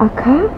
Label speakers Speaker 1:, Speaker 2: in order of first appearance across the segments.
Speaker 1: Ака?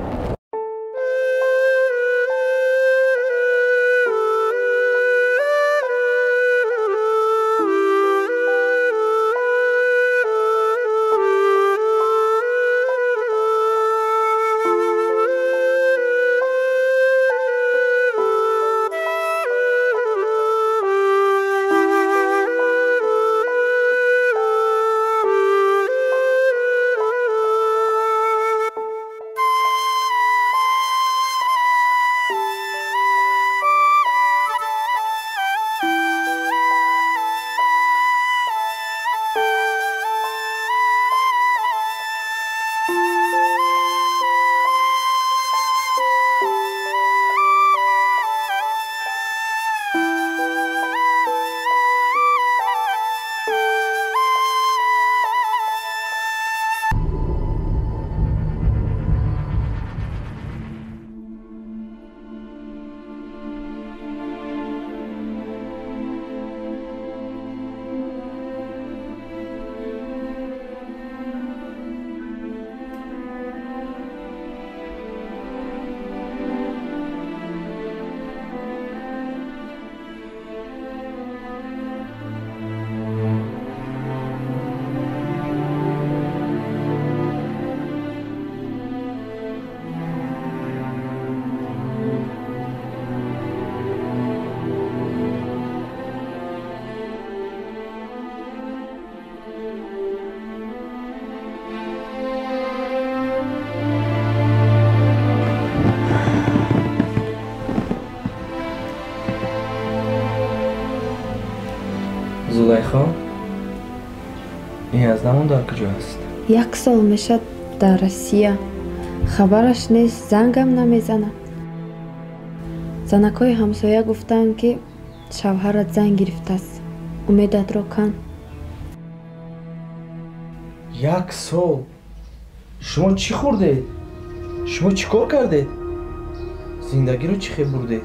Speaker 2: Зулайхо, ин аз намон дар куҷо аст?
Speaker 1: Як сол мешад дар Россия. Хабараш нест, зангам намезанад. Занакҳои ҳамсоя гуфтанд, ки шавҳарат зан гирифтааст. Умедатро кан.
Speaker 2: Як сол? Шумо чӣ хӯрдед? Шумо чӣ кор кардед? Зиндагиро чӣ хел бурдед?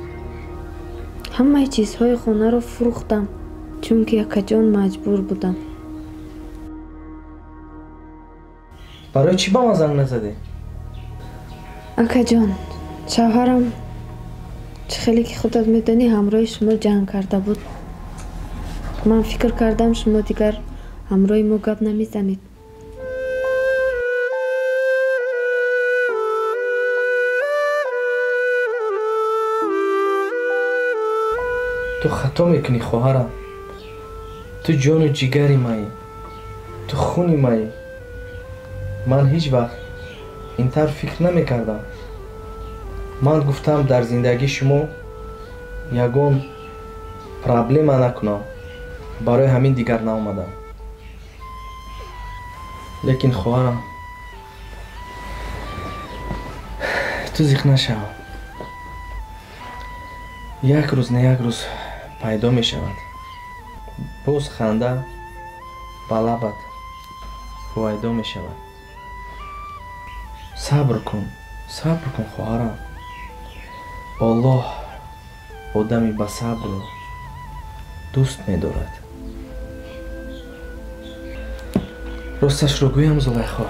Speaker 1: Ҳамаи чизҳои хонаро фурӯхтам, чунки акаҷон маҷбур будам.
Speaker 2: Барои чӣ ба ман занг назадед?
Speaker 1: Акаҷон, шавҳарам чӣ хеле ки худат медонӣ ҳамроҳи шумо ҷанг карда буд. Ман фикр кардам шумо дигар ҳамроҳи мо гап намезанед.
Speaker 2: Ту хато мекунӣ, хоҳарам. Ту ҷону ҷигари маӣ, ту хуни маӣ. Ман ҳеҷ вақт ин тавр фикр намекардам. Ман гуфтам дар зиндагии шумо ягон проблема накунам, барои ҳамин дигар наомадам. Лекин хоҳарам, ту зиқ нашав. Як рӯз не як рӯз пайдо мешавад. Боз ханда ба лабат ҳувайдо мешавад. Сабр кун, сабр кун, хоҳарам. Оллоҳ одами ба сабрро дӯст медорад. Росташро гӯям, Зулайхо,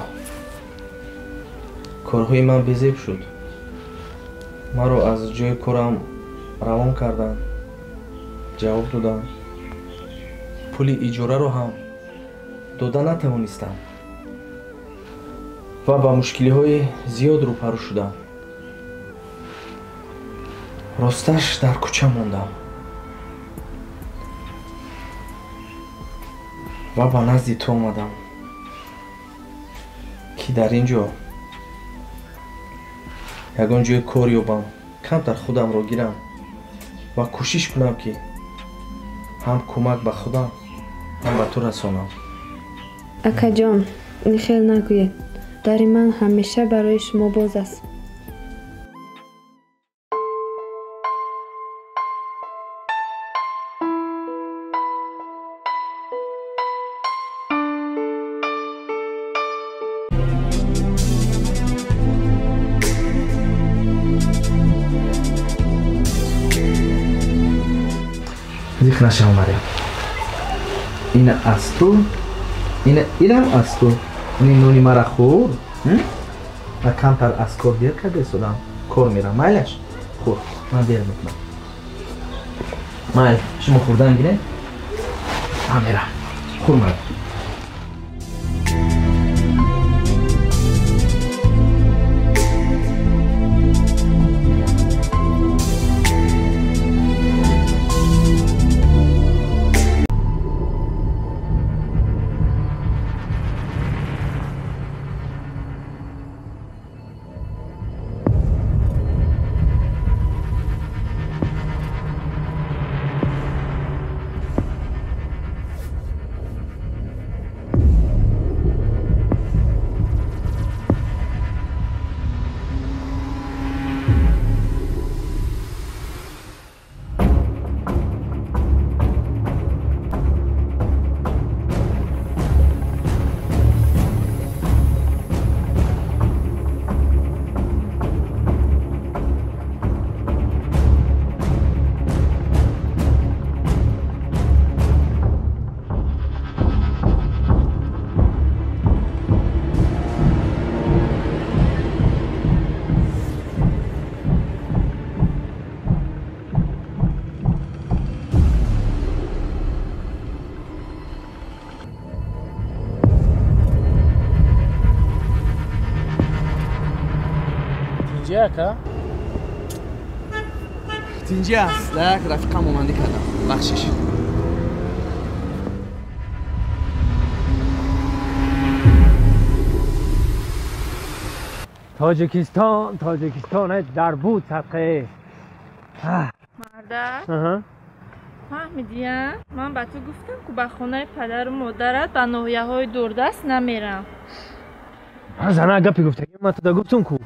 Speaker 2: корҳои ман безеб шуд. Маро аз ҷои корам равон карданд, ҷавоб доданд. Пули иҷораро ҳам дода натавонистам ва ба мушкилиҳои зиёд рӯпарӯ шудам. Росташ дар кӯча мондам ва ба назди ту омадам, ки дар ин ҷо ягон ҷои кор ёбам, камтар худамро гирам ва кӯшиш кунам, ки ҳам кӯмак ба худам, ҳам ба ту расонам.
Speaker 1: Акаҷон, ин хел нагӯед. Дари ман ҳамеша барои шумо боз аст.
Speaker 2: Зиқ нашав, Марьям. Ина аз ту, инам аз ту. Ини нони мара хӯр. Ман камтар аз кор дер карда истодам, кор мерам. Майлаш? Хӯр, ман дер мекунам. Майл, шумо хӯрдан гиред? Ман мерам. Хӯр ман.
Speaker 3: Ака?
Speaker 4: Тинҷи аст, як рафиқам омандӣ кардам. Бахшиш.
Speaker 5: Тоҷикистон, Тоҷикистон дар буд садқае.
Speaker 6: Марда? Фаҳмидия? Ман ба ту гуфтам, ку ба хонаи падару модарат ба ноҳияҳои дурдаст намерам.
Speaker 5: Ман зана гапи гуфтагӣ ман туда гуфтум ку.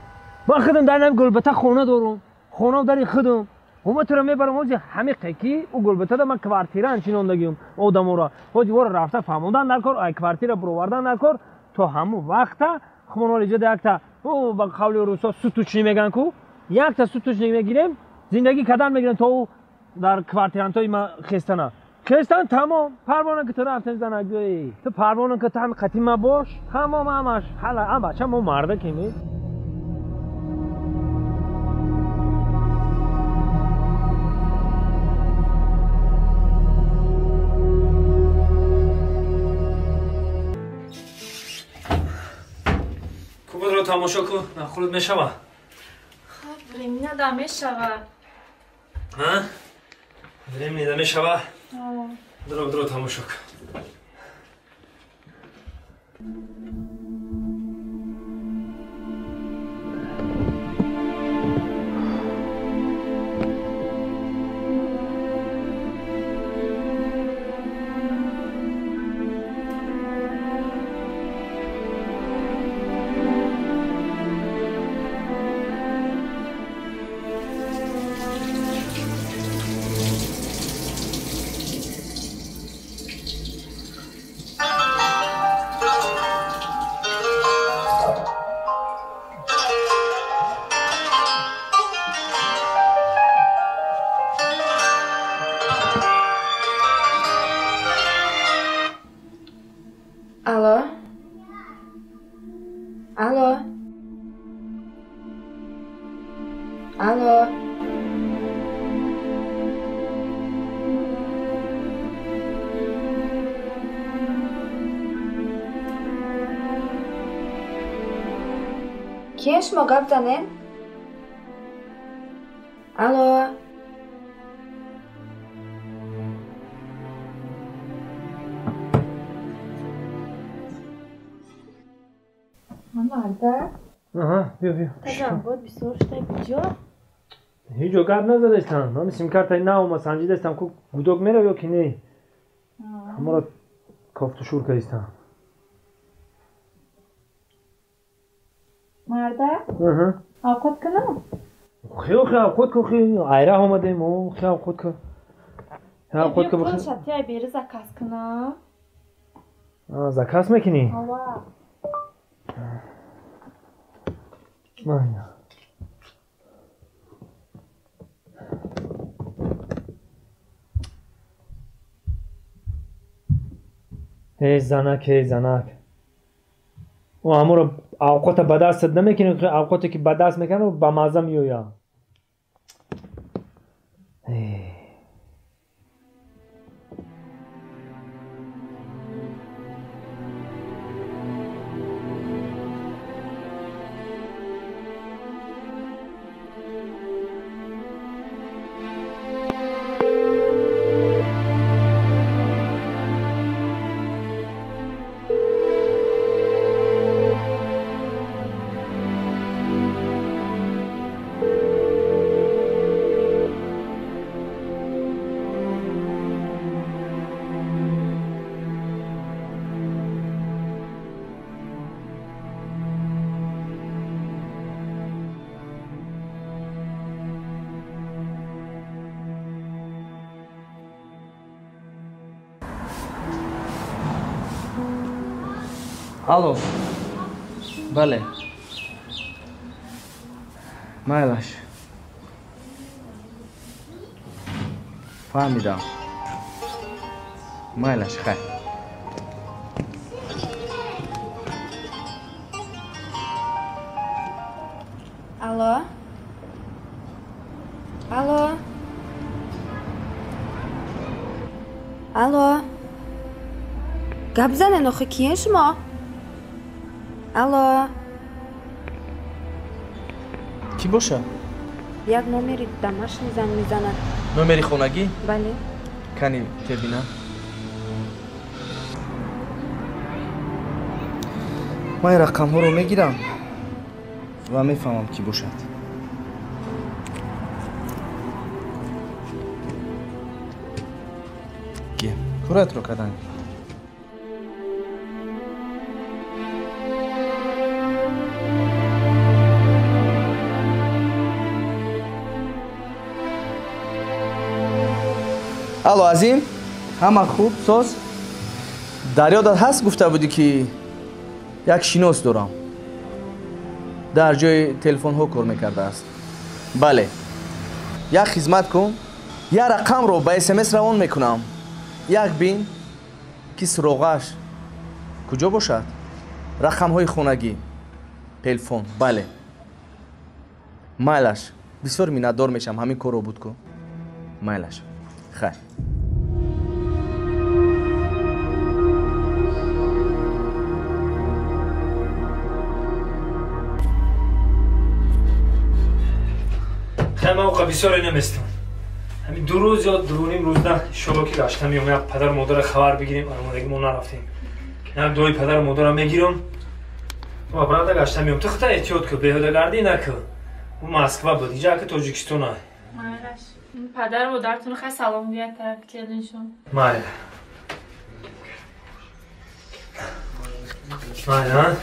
Speaker 5: Ман худам дар нами Гулбата хона дорум, хона дари худам. Ҳума туро мебарам ҳоҷи ҳамиқе ки ӯ Гулбатада ман квартира анчинондагиюм одаморо. Ҳоҷи вора рафта фаҳмондан дар кор, ай квартира буровардан дар кор, то ҳамун вақта хумонол иҷода якта ӯ ба қавли русо сутучни меган ку, якта сутучни мегирем, зиндагӣ кадан мегирем то ӯ дар квартирантҳои ма хестана. Хестан тамом, парвона ки ту рафтем занагӯй. Ту парвона ки ту ҳами қатӣ ма бош, тамом ҳамаш. Ҳала ам бача мо мардакем. Кубодро тамошо кун, нахулуд мешава.
Speaker 6: Хоб, времена да мешава.
Speaker 5: А? Времени да мешава? Дро, дро тамошо кун.
Speaker 1: Алло? Алло? Алло? Киен шумо гап занед? Алло?
Speaker 6: Марда?
Speaker 5: Аҳа, биё, биё.
Speaker 6: Тазаввуд бисёр шудай куҷо?
Speaker 5: Ҳеҷ ҷо гап назадастам. Ман симкартаи нав омад, санҷидастам, ку гудок мерав ё ки не? Ҳамаро кофтушӯр кардистам.
Speaker 6: Марда?
Speaker 5: Аҳа.
Speaker 6: Овқат кунам?
Speaker 5: Хел хел овқат кун, хел айраҳ омадем, хел овқат кун. Овқат кун.
Speaker 6: Биё шатияй бери заказ кунам.
Speaker 5: Заказ мекунӣ?
Speaker 6: Ава.
Speaker 5: Майна. Эй занак, эй занак. Ҳамонро авқота ба дастат намекунӣ, авқоте ки ба даст мекунад ба мазза меояд.
Speaker 4: Алло. Бале. Майлаш. Фаҳмидам. Майлаш, хайр.
Speaker 1: Алло? Алло? Алло? Гап занен охи киен шумо? Алло?
Speaker 4: Кӣ боша?
Speaker 1: Як номери домашний занг мезанад.
Speaker 4: Номери хонагӣ?
Speaker 1: Бале.
Speaker 4: Кани тебинам. Ман рақамҳоро мегирам ва мефаҳмам кӣ бошад. Ки? Куратро кадан. Алло, Азим, ҳама хуб, соз? Дар ёдат ҳаст гуфта будӣ ки як шинос дорам. Дар ҷои телефонҳо кор мекардааст. Бале. Як хизмат кун, як рақамро ба СМС равон мекунам. Як бин ки суроғаш куҷо бошад? Рақамҳои хонагӣ, телефон, бале. Майлаш, бисёр миннатдор мешавам, ҳамин корро буд кун. Майлаш. Хайр.
Speaker 5: Хай, ман оқа бисёре наместам. Ҳамин 2 рӯз ё 2.5 рӯз на иншолло ки гашта меом, як падару модарро хабар бигирем, омодагӣ мо нарафтем. Як дуои падару модарро мегирам ва брада гашта меом. Ту худта эҳтиёт кун, беҳудагардӣ накун. Ӯ Москва буд, инҷа ака Тоҷикистон ай.
Speaker 6: Майлаш. Падару модаратон хай салом гӯяд тарафи келиншон.
Speaker 5: Майла. Майла.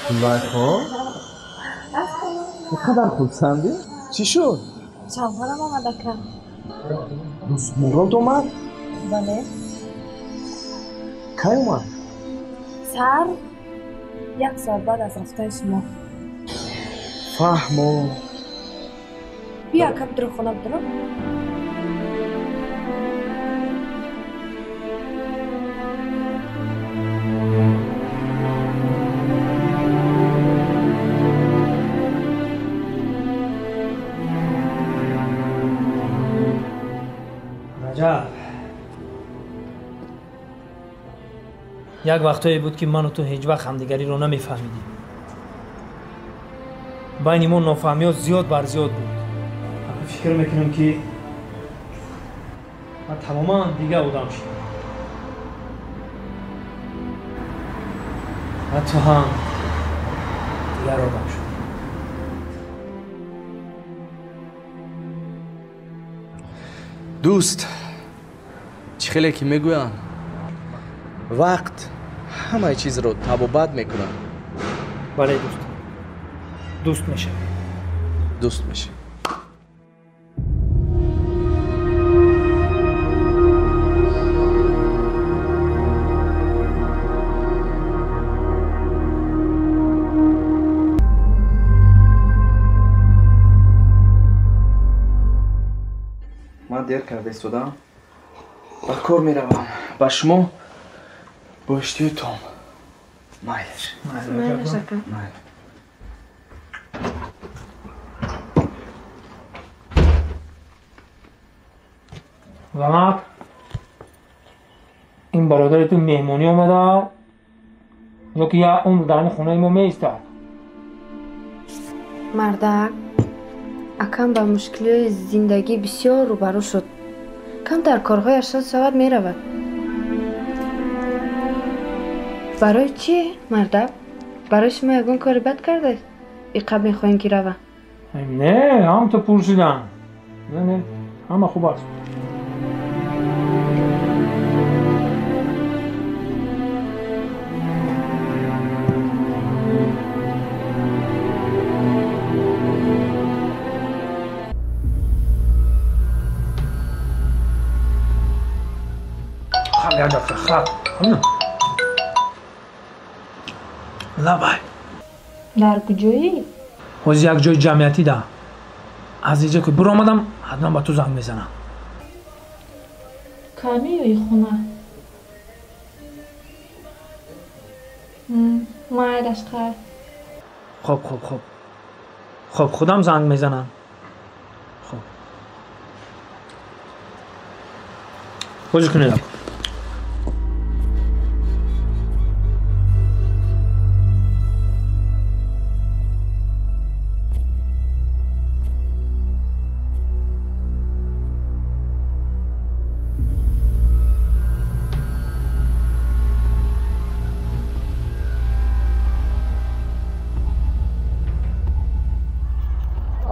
Speaker 2: Зулайхо? Чӣ қадар хурсандӣ? Чӣ шуд?
Speaker 7: Шавҳарам омад, ака.
Speaker 2: Дӯстмурод омад?
Speaker 7: Бале.
Speaker 2: Кай омад?
Speaker 7: Сар як соат баъд аз рафтани шумо.
Speaker 2: Фаҳмо.
Speaker 7: Биё, ака, бидро хона, бидро.
Speaker 5: Раҷаб, як вақтое буд, ки ману ту ҳеҷ вақт ҳамдигариро намефаҳмидем. Байни мо нофаҳмиҳо зиёд бар зиёд буд. Фикр мекунам, ки ман тамоман дигар одам шудам ва ту ҳам дигар одам шудӣ.
Speaker 4: Дӯст, чӣ хеле ки мегӯянд, вақт ҳамаи чизро табобат мекунад.
Speaker 5: Бале, дӯст, дӯст мешавем.
Speaker 4: Дӯст мешавем. Ман дер карда истодам, ба кор меравам. Ба шумо бо иштиёи том. Майлаш.
Speaker 1: Майлаш, ака.
Speaker 4: Майл.
Speaker 5: Занак, ин бародари ту меҳмонӣ омада ё ки як умр дар ин хонаи мо меистад?
Speaker 1: Мардак, акам ба мушкилиҳои зиндагӣ бисёр рӯбарӯ шуд. Камтар корҳояш соз шавад, меравад. Барои чӣ, мардак? Барои шумо ягон кори бад кардааст, иқаб мехоҳем, ки рава?
Speaker 5: Не, ҳам ту пурсидам. Не, не, ҳама хуб аст. Як дақиқа, хаб. Лабай.
Speaker 6: Дар куҷоӣ?
Speaker 5: Ҳозир як ҷои ҷамъиятӣ да. Аз иҷо ки биромадам, ҳатман ба ту занг мезанам.
Speaker 6: Кай меоӣ хона? Майлаш, хайр.
Speaker 5: Хоб, хоб, хоб, хоб, худам занг мезанам. Хоб, бозӣ кунед.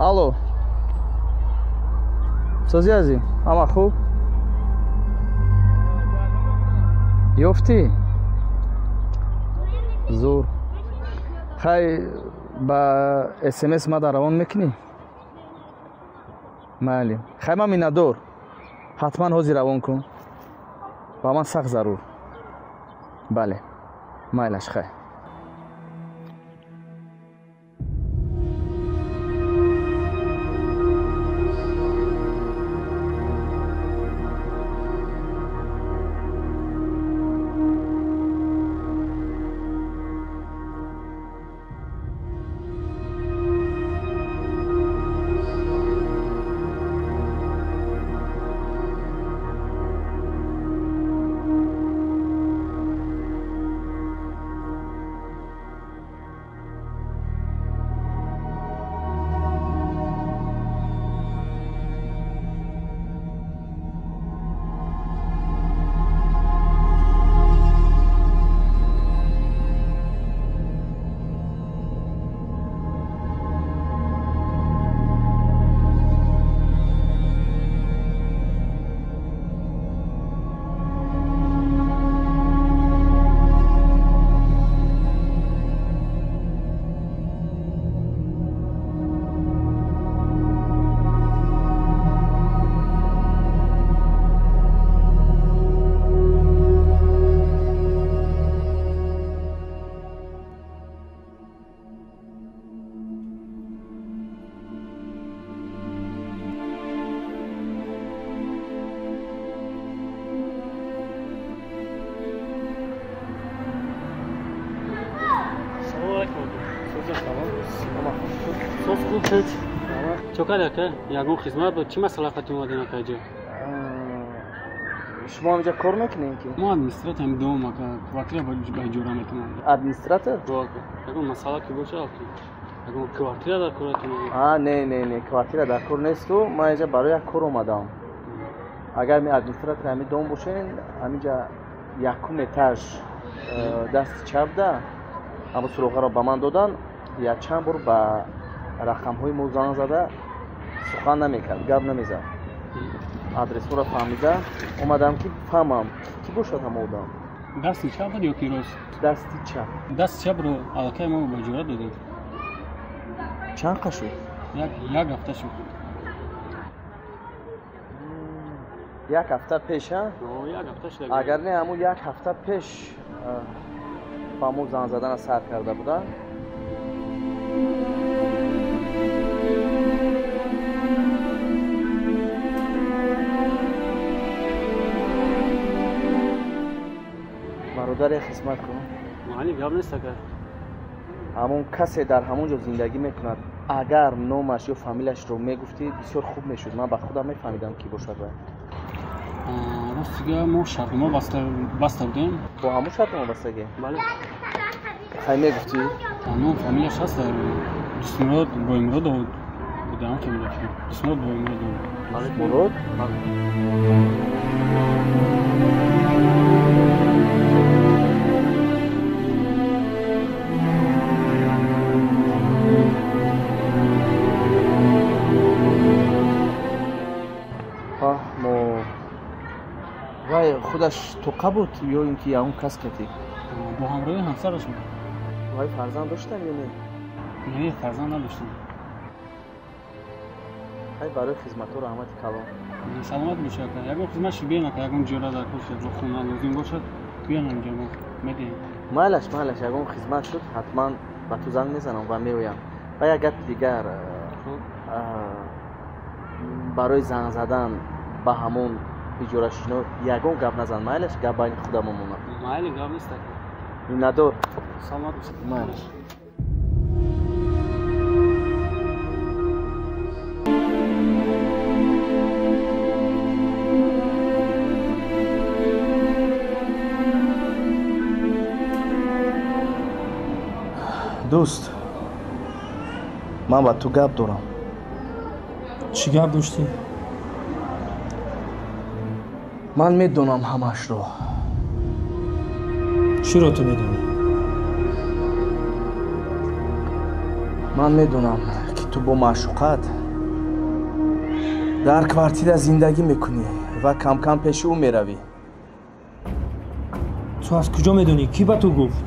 Speaker 4: Алло, созӣ, азим, ҳама хуб? Ёфтӣ? Зур. Хай, ба смс мада равон мекунӣ? Майли, хай, ман миннатдор. Ҳатман ҳозир равон кун, ба ман сахт зарур. Бале, майлаш, хай. Салом.
Speaker 3: Соз хуб шуд. Чо кард ака? Ягон хизмат буд? Чӣ масъала қати омадин ака ҷо?
Speaker 4: Шумо ҳамҷа кор мекунед ки?
Speaker 3: Мо администратор ҳам дом ака, квартира ба иҷора мекунам.
Speaker 4: Администратор?
Speaker 3: Ягон масъала ки бошад, ягон квартира дар коратон?
Speaker 4: Не, не, не, квартира дар кор несту. Ман инҷа барои як кор омадам. Агар ми администратор ҳамин дом бошен, ҳаминҷа якум этаж дасти чапда ҳамон суроғаро ба ман додан, якчанд бор ба рақамҳои мо занг зада сухан намекард, гап намезад. Адресҳоро фаҳмида омадам ки фаҳмам ки бошад ҳама одам.
Speaker 3: Дасти чап буд ё ки рост?
Speaker 4: Дасти чап.
Speaker 3: Дасти чапро аллакай мо ба иҷора додем.
Speaker 4: Чанд қа шуд?
Speaker 3: Як ҳафта шуд.
Speaker 4: Як ҳафта пеш, а?
Speaker 3: Як ҳафта шуд.
Speaker 4: Агар не, ҳамун як ҳафта пеш ба мо занг задана сар карда буда. Бародар, як хизмат кун.
Speaker 3: Маъни гап нест ака.
Speaker 4: Ҳамон касе дар ҳамон ҷо зиндагӣ мекунад, агар номаш ё фамилияшро мегуфтӣ, бисёр хуб мешуд. Ман ба худам мефаҳмидам ки бошад вай.
Speaker 3: Рости гап, мо шартнома баста будем.
Speaker 4: Бо ҳамон шартнома бастагӣ?
Speaker 3: Бале.
Speaker 4: Хай мегуфтӣ?
Speaker 3: Ном фамилияш ҳаст, Дустмурод Боймуродов будам фамилияш. Дустмурод Боймуродов.
Speaker 4: Дустмурод?
Speaker 3: Бале.
Speaker 4: Вай худаш тоқа буд ё ин ки ягон кас катӣ?
Speaker 3: Бо ҳамроҳи ҳамсараш буд.
Speaker 4: Вай фарзанд доштам ё не?
Speaker 3: Не, фарзанд надоштам.
Speaker 4: Ай барои хизматҳо раҳмати калон.
Speaker 3: Саломат бошед ака. Ягон хизмат шуд биён ака, ягон ҷора дар кор шуд, ягон хона лозим бошад, биён инҷо мо медиҳем.
Speaker 4: Майлаш, майлаш, ягон хизмат шуд, ҳатман ба ту занг мезанам ва меоям. Ва як гапи дигар, барои занг задан ба ҳамон иҷорашино ягон гап назан, майлаш, гап байни худамон монад.
Speaker 3: Майли, гап нест ака.
Speaker 4: Миннатдор.
Speaker 3: Саломат бошед.
Speaker 4: Майлаш. Дӯст, ман ба ту гап дорам.
Speaker 5: Чӣ гап доштӣ?
Speaker 4: Ман медонам ҳамаашро.
Speaker 5: Чиро ту медонӣ?
Speaker 4: Ман медонам, ки ту бо маъшуқат дар квартира зиндагӣ мекунӣ ва кам-кам пеши ӯ меравӣ.
Speaker 5: Ту аз куҷо медонӣ? Кӣ ба ту гуфт?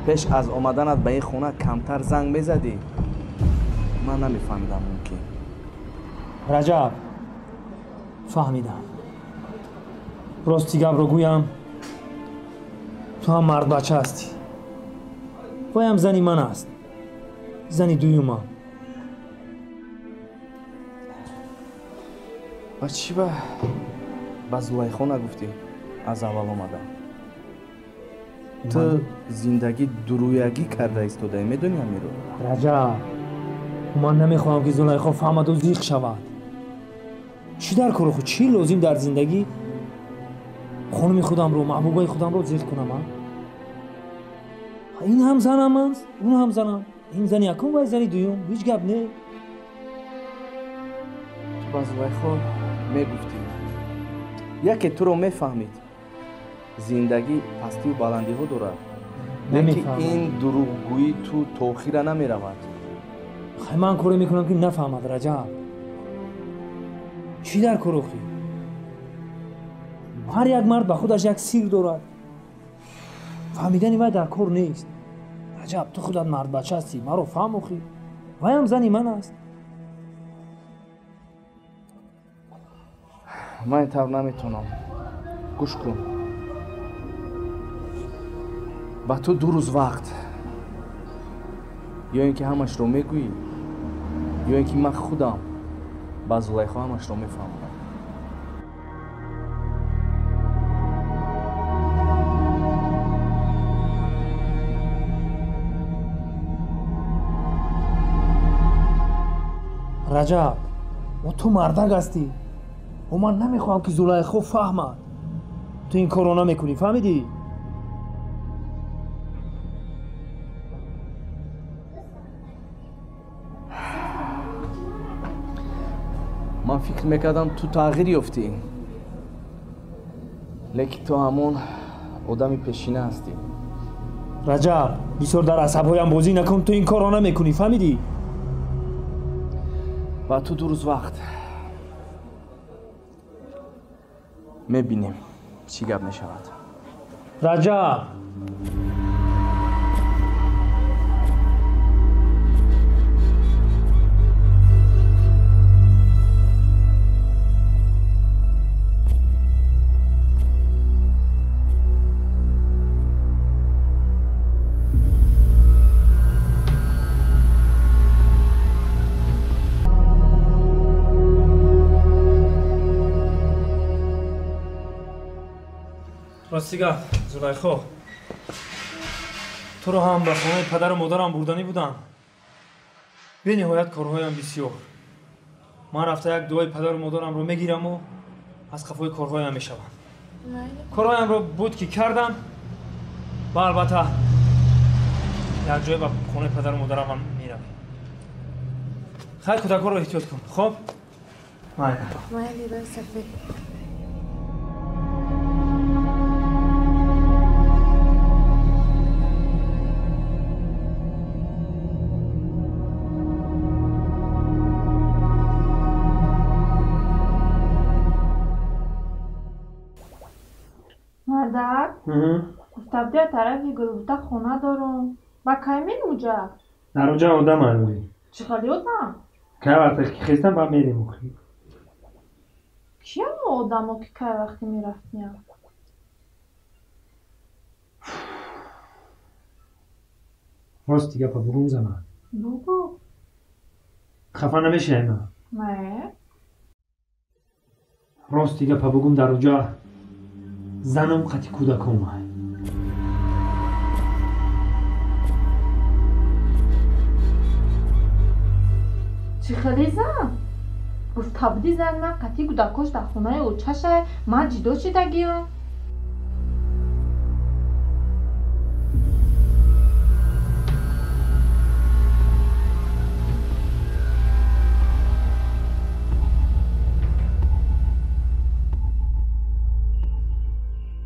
Speaker 4: Пеш аз омаданат ба ин хона камтар занг мезадӣ, ман намефаҳмидам мумкин.
Speaker 5: Раҷаб, фаҳмидам. Рости гапро гӯям, ту ҳам мардбача ҳастӣ. Вайам зани ман аст, зани дуюмам.
Speaker 4: Ва чӣ ба Зулайхо нагуфтӣ аз аввал омадам? Ту зиндагӣ дурӯягӣ карда истодаӣ, медонӣ ҳаминро?
Speaker 5: Раҷаб, ман намехоҳам ки Зулайхо фаҳмаду зиқ шавад. Чӣ дар кори худ, чӣ лозим дар зиндагӣ хонуми худамро, маҳбубаи худамро зиқ кунам? Ин ҳам занам аст, он ҳам занам. Ин зани якум ва зани дуюм, ҳеҷ гап не.
Speaker 4: Ту ба Зулайхо мегуфтӣ, яке туро мефаҳмид. Зиндагӣ пастию баландиҳо дорад, лекин ин дурӯғгӯӣ ту то охира намеравад.
Speaker 5: Хай, ман коре мекунам ки нафаҳмад, Раҷаб. Чӣ дар кор охӣ? Ҳар як мард ба худаш як сир дорад. Фаҳмидани вай дар кор нест. Раҷаб, ту худат мардбача ҳастӣ, маро фаҳм охӣ. Вайам зани ман аст.
Speaker 4: Ман ин тавр наметавонам. Гӯш кун. Ба ту 2 рӯз вақт. Ё ин ки ҳамашро мегӯӣ, ё ин ки ман худам ба Зулайхо ҳамашро мефаҳмонам.
Speaker 5: Раҷаб, о ту мардак ҳастӣ. О ман намехоҳам ки Зулайхо фаҳмад. Ту ин корро намекунӣ, фаҳмидӣ?
Speaker 4: Ман фикр мекардам ту тағйир ёфтӣ, лекин ту ҳамон одами пешина ҳастӣ.
Speaker 5: Раҷаб, бисёр дар асабҳоям бозӣ накун, ту ин корро намекунӣ, фаҳмидӣ?
Speaker 4: Ба ту 2 рӯз вақт. Мебинем чӣ гап мешавад.
Speaker 5: Раҷаб! Рости гап, Зулайхо, туро ҳам ба хонаи падару модарам бурданӣ будам. Бениҳоят корҳоям бисёр. Ман рафта як дуои падару модарамро мегираму аз қафои корҳоям мешавам. Корҳоямро буд ки кардам ва албатта якҷоя ба хонаи падару модарамам меравем. Хайр, кӯдакҳоро эҳтиёт кун, хоб? Майли.
Speaker 1: Майли, рӯи сафед.
Speaker 6: Мардак, гуфта будия тарафи Гулбута хона дорум. Ба кай мерем уҷа?
Speaker 5: Дар уҷа одам ҳанӯи.
Speaker 6: Чӣ хели одам?
Speaker 5: Кай вақте ки хестам ба мерем охи.
Speaker 6: Киямо одамо ки кай вақте мерафтиям?
Speaker 5: Рости гапа бугум зана.
Speaker 6: Бугу.
Speaker 5: Хафа намешавӣ ма?
Speaker 6: Не.
Speaker 5: Рости гапа бугум, дар уҷа занам қати кӯдаком ай.
Speaker 6: Чӣ хели зан? Гуфта будӣ зан ман қати кӯдакош дар хонаи очашай, ман ҷидо шидагиам.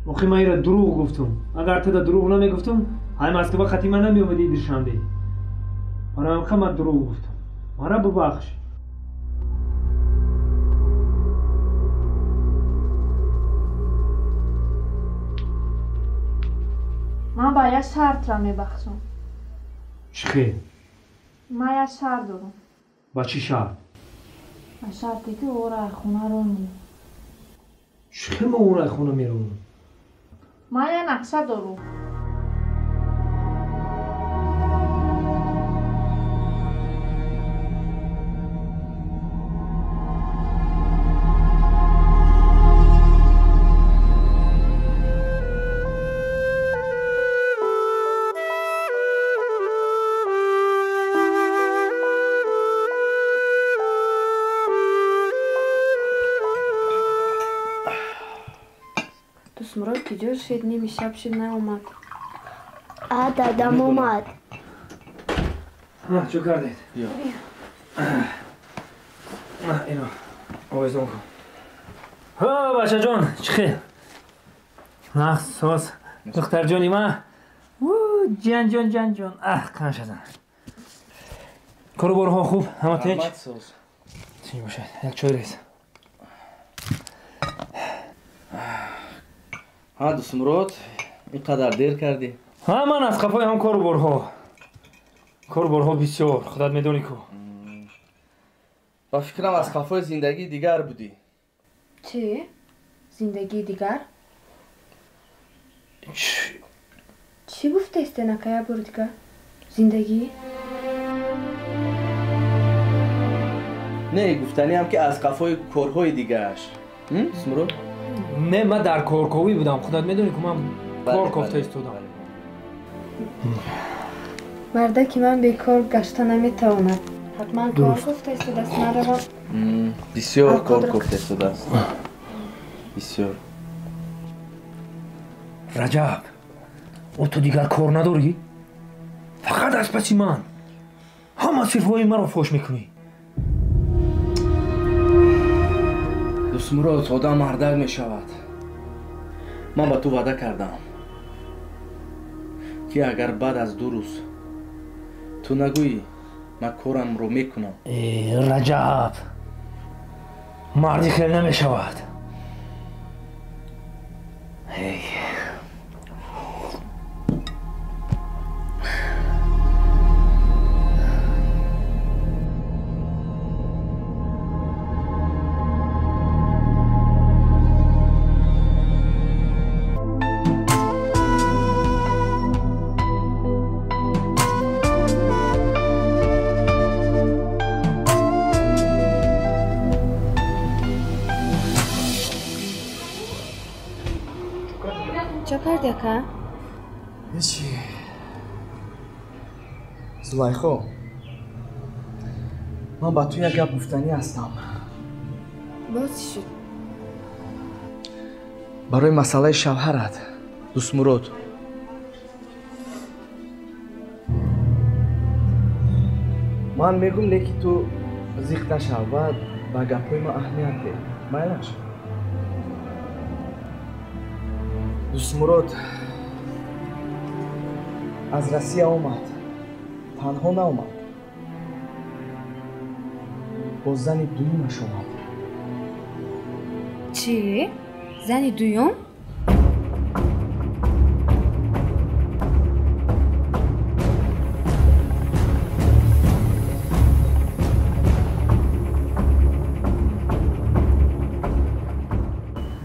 Speaker 5: Охи ман ира дурӯғ гуфтум. Агар ту да дурӯғ намегуфтум, ҳай Москва қати ман намеомадӣ Душанбе. Барои ҳамин ман дурӯғ гуфтум. Мара бубахш.
Speaker 6: Ман ба як шартра мебахшам.
Speaker 5: Чӣ хел?
Speaker 6: Ман як шарт дорам.
Speaker 5: Ба чӣ шарт?
Speaker 6: Ба шарте ки ӯро аз хона ронӣ.
Speaker 5: Чӣ хел ман ӯро аз хона меронам?
Speaker 6: Ман як нақша дорам.
Speaker 1: Дусмурод киҷо шид? Ними шаб шид, наомад.
Speaker 8: А, дадам омад.
Speaker 5: Чӣ кардед? Ино овезон кун. Ҳо, бачаҷон, чӣ хел? Нағз, соз. Духтарҷони ма? Ҷан ҷон, ҷан ҷон. Аҳ, қаншадан. Кору борҳо хуб, ҳама тинч? Тинч бошад, як чой рез.
Speaker 4: Ҳа, Дусмурод, ин қадар дер кардӣ?
Speaker 5: Ҳа, ман аз қафои ҳам кору борҳо. Кору борҳо бисёр, худат медонӣ ку.
Speaker 4: Ба фикрам аз қафои зиндагии дигар будӣ.
Speaker 1: Чӣ? Зиндагии дигар? Чӣ гуфтаистен, ака, як бори дигар? Зиндагӣ?
Speaker 4: Не, гуфтаниам ки аз қафои корҳои дигааш. Дустмурод?
Speaker 5: Не, ман дар корковӣ будам. Худат медонӣ ки ман кор кофта истодам.
Speaker 1: Мардаки ман бекор гашта наметавонад. Ҳатман кор кофта истодааст. Ман равам.
Speaker 4: Бисёр кор кофта истодааст. Бисёр.
Speaker 5: Раҷаб, о ту дигар кор надорӣ? Фақат аз паси ман. Ҳама сирфҳои маро фош мекунӣ.
Speaker 4: Дустмурод, одам мардак мешавад. Ман ба ту ваъда кардам, ки агар баъд аз 2 рӯз ту нагӯӣ, ман корамро мекунам.
Speaker 5: Раҷаб, марди хел намешавад.
Speaker 1: Чо карди, ака?
Speaker 4: Ҳечи. Зулайхо, ман ба ту як гап гуфтанӣ ҳастам.
Speaker 1: Боз чӣ шуд?
Speaker 4: Барои масъалаи шавҳарат, Дустмурод. Ман мегӯм, леки ту зиқ нашав ва ба гапҳои ман аҳамият деҳ. Майлаш? Дустмурод аз Россия омад, танҳо наомад, бо зани дуюмаш омад.
Speaker 1: Чӣ? Зани дуюм?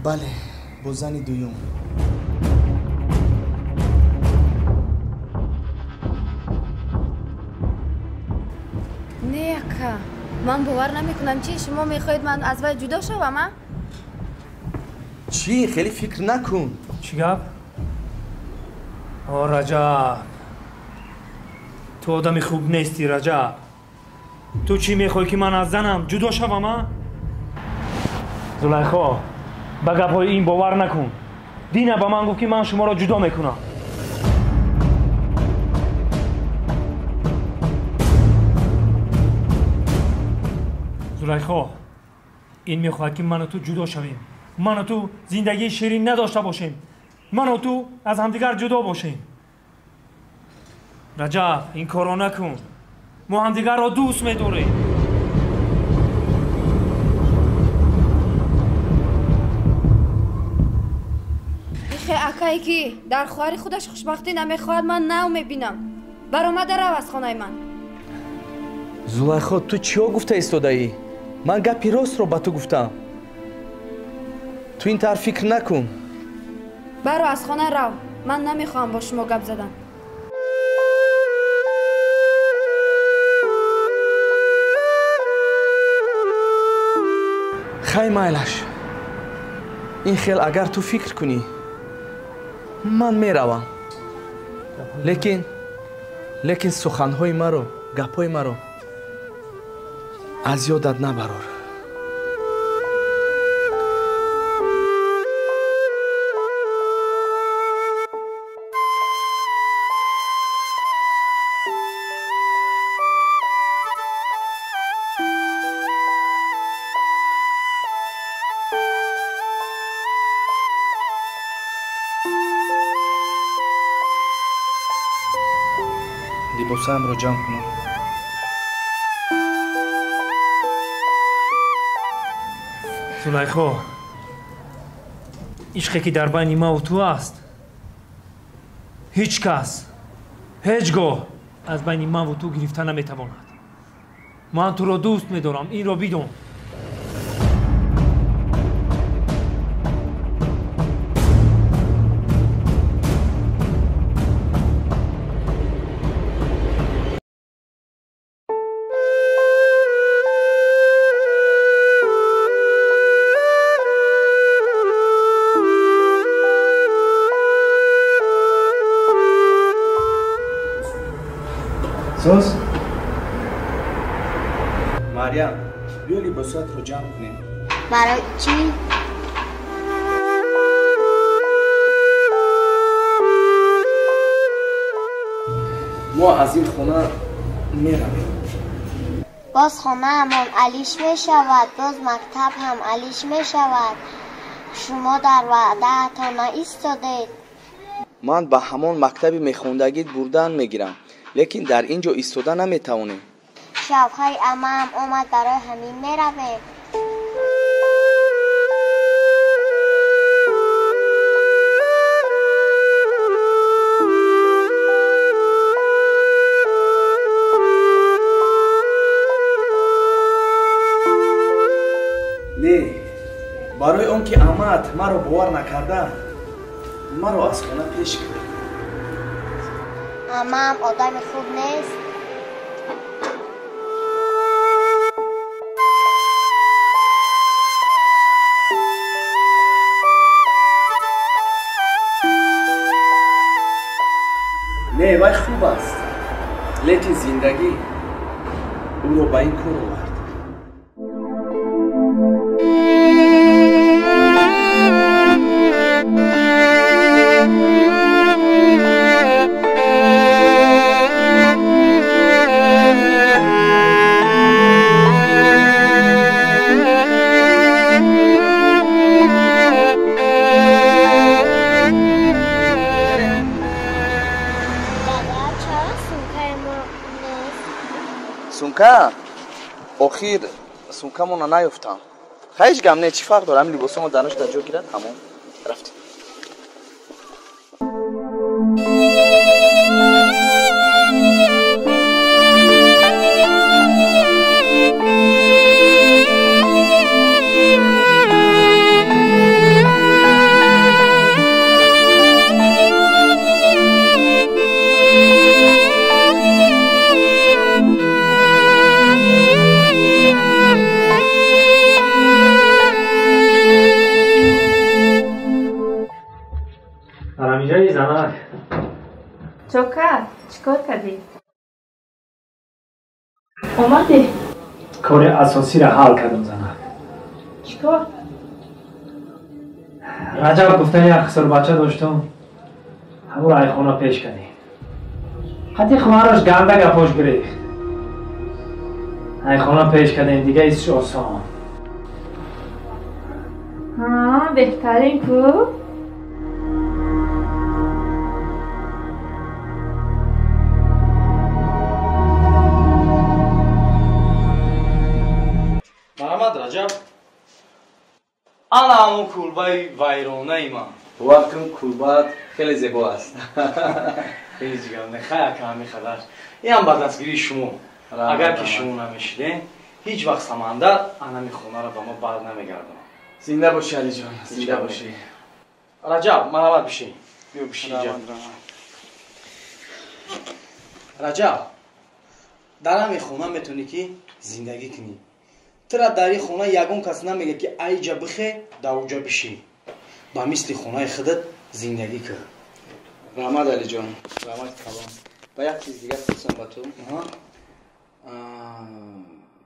Speaker 4: Бале, бо зани дуюм.
Speaker 1: Не, ака, ман бовар намекунам. Чӣ, шумо мехоҳед ман аз вай ҷудо шавам, а?
Speaker 4: Чӣ? Хеле фикр накун.
Speaker 5: Чӣ гап? О, Раҷаб, ту одами хуб нестӣ, Раҷаб. Ту чӣ мехоҳӣ ки ман аз занам ҷудо шавам, а? Зулайхо, ба гапҳои ин бовар накун. Дина ба ман гуфт ки ман шуморо ҷудо мекунам. Зулайхо, ин мехоҳад ки ману ту ҷудо шавем, ману ту зиндагии ширин надошта бошем, ману ту аз ҳамдигар ҷудо бошем. Раҷаб, ин корро накун. Мо ҳамдигарро дӯст медорем.
Speaker 1: Ихе, акае ки дар хоҳари худаш хушбахтӣ намехоҳад, ман нав мебинам. Баромада рав аз хонаи ман.
Speaker 4: Зулайхо, ту чиҳо гуфта истодаӣ? Ман гапи ростро ба ту гуфтам. Ту ин тавр фикр накун.
Speaker 1: Баро аз хона рав. Ман намехоҳам бо шумо гап задан.
Speaker 4: Хай, майлаш. Ин хел агар ту фикр кунӣ, ман меравам. Лекин суханҳои маро, гапҳои маро аз ёдат набарор. Либосаамро ҷамъ кунам.
Speaker 5: Зулайхо, ишқе ки дар байни маву ту аст, ҳеҷ кас ҳеҷ гоҳ аз байни маву ту гирифта наметавонад. Ман туро дӯст медорам, инро бидон.
Speaker 4: Марьям, биё либосҳоятро ҷамъ кунем.
Speaker 8: Барои чӣ?
Speaker 4: Мо аз ин хона меравем.
Speaker 8: Боз хонаамон алиш мешавад, боз мактаб ҳам алиш мешавад. Шумо дар ваъдаатон наистодед.
Speaker 4: Ман ба ҳамон мактаби мехондагит бурдан мегирам, лекин дар ин ҷо истода наметавонем.
Speaker 8: Шавҳари амаам омад, барои ҳамин меравем.
Speaker 4: Не, барои он ки амаат маро бовар накарда, маро аз хона пеш кард.
Speaker 8: Амаам одами хуб нест.
Speaker 4: Не, вай хуб аст, лекин зиндагӣ ӯро ба ин кор овард. Сумка? Охир сумкамона наёфтам. Ҳеҷ гам не, чӣ фарқ дорад? Ҳамин либосомо дараш дар ҷо гирад, ҳамон рафтем.
Speaker 6: Чока, чӣ кор кардӣ? Омадӣ?
Speaker 5: Кори асосиро ҳал кардам, занак.
Speaker 6: Чӣ кор?
Speaker 5: Раҷаб гуфтан як хисурбача доштум, ҳамонро айхона пеш кардем. Ҳатти хоҳараш ганда гапош гирифт. Айхона пеш кардем, дига исш осон.
Speaker 6: Ҳа, беҳтарин ку?
Speaker 9: Раҷаб, ана ҳамон кулбаи вайронаи ман.
Speaker 4: Бовар кун, кулбаат хеле зебо аст.
Speaker 9: Ҳеҷ гап не, хай ака, ҳамин қадар. Инам ба дастгирии шумо. Агар ки шумо намешидем, ҳеҷ вақт Самандар анами хонаро ба мо бад намегардонад.
Speaker 4: Зинда бошӣ, Алиҷон, зинда бошӣ.
Speaker 9: Раҷаб, марҳамат, бишин. Биё бишин инҷа. Раҷаб, дар ҳамин хона метавонӣ ки зиндагӣ кунӣ. Тура дар ин хона ягон кас намегӯяд ки айҷа бихе, дар уҷа бишин. Ба мисли хонаи худат зиндагӣ кун.
Speaker 4: Раҳмат, Алиҷон, раҳмат калом. Ба як чиз дигар пурсам ба ту.